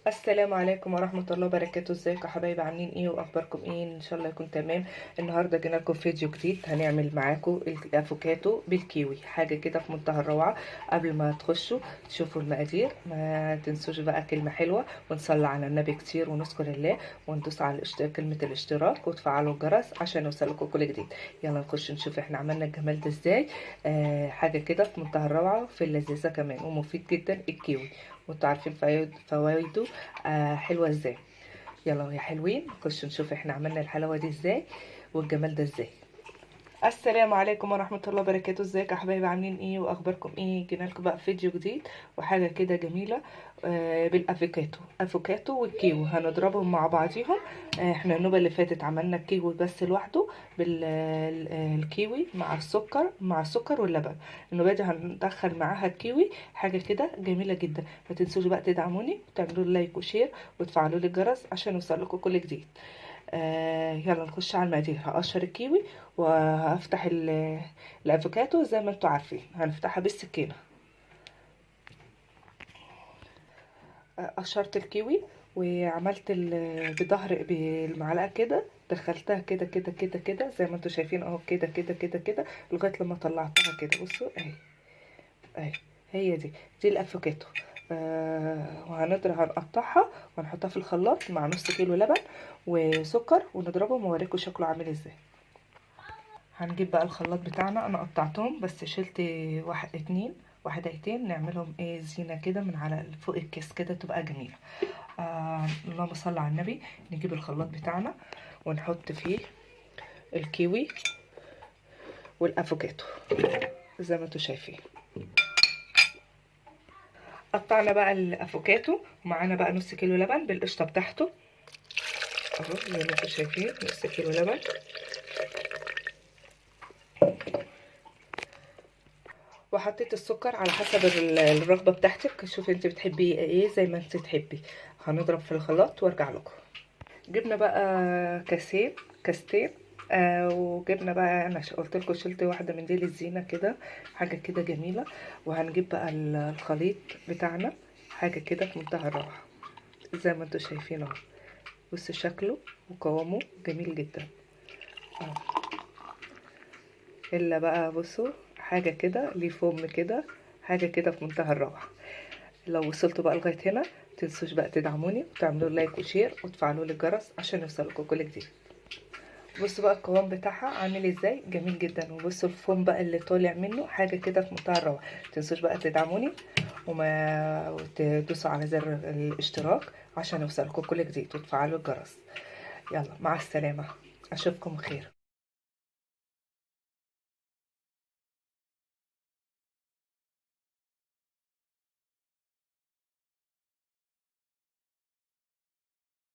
السلام عليكم ورحمة الله وبركاته. ازيكم يا حبايبي؟ عاملين ايه واخباركم ايه؟ ان شاء الله يكون تمام. النهارده جينا لكم فيديو جديد، هنعمل معاكم الافوكاتو بالكيوي، حاجة كده في منتهى الروعة. قبل ما تخشوا تشوفوا المقادير ما تنسوش بقى كلمة حلوة، ونصلي على النبي كتير ونذكر الله، وندوس على كلمة الاشتراك وتفعلوا الجرس عشان يوصلكم كل جديد. يلا نخش نشوف احنا عملنا الجمال ده ازاي. حاجة كده في منتهى الروعة وفي اللذيذة كمان، ومفيد جدا الكيوي، وانتوا عارفين فوائده حلوة ازاي. يلا يا حلوين نخش نشوف احنا عملنا الحلاوة دي ازاي والجمال ده ازاي. السلام عليكم ورحمة الله وبركاته. ازيكم يا حبايبي؟ عاملين ايه واخباركم ايه؟ جينا لكم بقى فيديو جديد وحاجه كده جميلة بالافوكاتو، افوكاتو والكيوي هنضربهم مع بعضيهم. احنا النوبة اللي فاتت عملنا الكيوي بس لوحده بالكيوي مع السكر، مع السكر واللبن. النوبة دي هندخل معاها الكيوي، حاجة كده جميلة جدا. ما تنسوش بقى تدعموني وتعملوا like و share وتفعلوا لي الجرس عشان يوصل لكم كل جديد. يلا نخش على المقادير. هقشر الكيوي وهفتح الافوكاتو زي ما انتوا عارفين، هنفتحها بالسكينة. قشرت الكيوي وعملت بظهر بالمعلقه كده، دخلتها كده كده كده كده زي ما انتوا شايفين اهو، كده كده كده كده لغاية لما طلعتها كده. بصوا اهي اهي، هي دي الافوكاتو. وهنضرب، هنقطعها ونحطها في الخلاط مع نص كيلو لبن وسكر ونضربهم واوريكم شكله عامل ازاي. هنجيب بقى الخلاط بتاعنا. انا قطعتهم بس شلت واحد اتنين واحدتين، نعملهم ايه زينة كده من على فوق الكيس كده تبقى جميلة. اللهم صل على النبي. نجيب الخلاط بتاعنا ونحط فيه الكيوي والافوكاتو زي ما انتوا شايفين. قطعنا بقى الافوكاتو ومعانا بقى نص كيلو لبن بالقشطه بتاعته اهو زي ما انتوا شايفين، نص كيلو لبن. وحطيت السكر على حسب الرغبة بتاعتك، شوفي انت بتحبي ايه زي ما انت تحبي. هنضرب في الخلاط وارجع لكم. جبنا بقى كاستين وجبنا بقى، انا قلت لكم شلت واحدة من دي للزينة كده، حاجة كده جميلة. وهنجيب بقى الخليط بتاعنا، حاجة كده في منتهى الروعة زي ما انتوا شايفين اهو. بصوا شكله وقوامه جميل جدا الا بقى بصوا حاجة كده ليه فم كده، حاجة كده في منتهى الروعة. لو وصلتوا بقى لغاية هنا متنسوش بقى تدعموني وتعملوا like و share وتفعلوا لي الجرس عشان يوصلكم كل جديد. بصوا بقى القوام بتاعها عامل ازاي، جميل جدا. وبصوا الفوم بقى اللي طالع منه، حاجة كده في منتهى الروعة. متنسوش بقى تدعموني وتدوسوا على زر الاشتراك عشان يوصلكم كل جديد وتفعلوا الجرس. يلا مع السلامة، اشوفكم خير.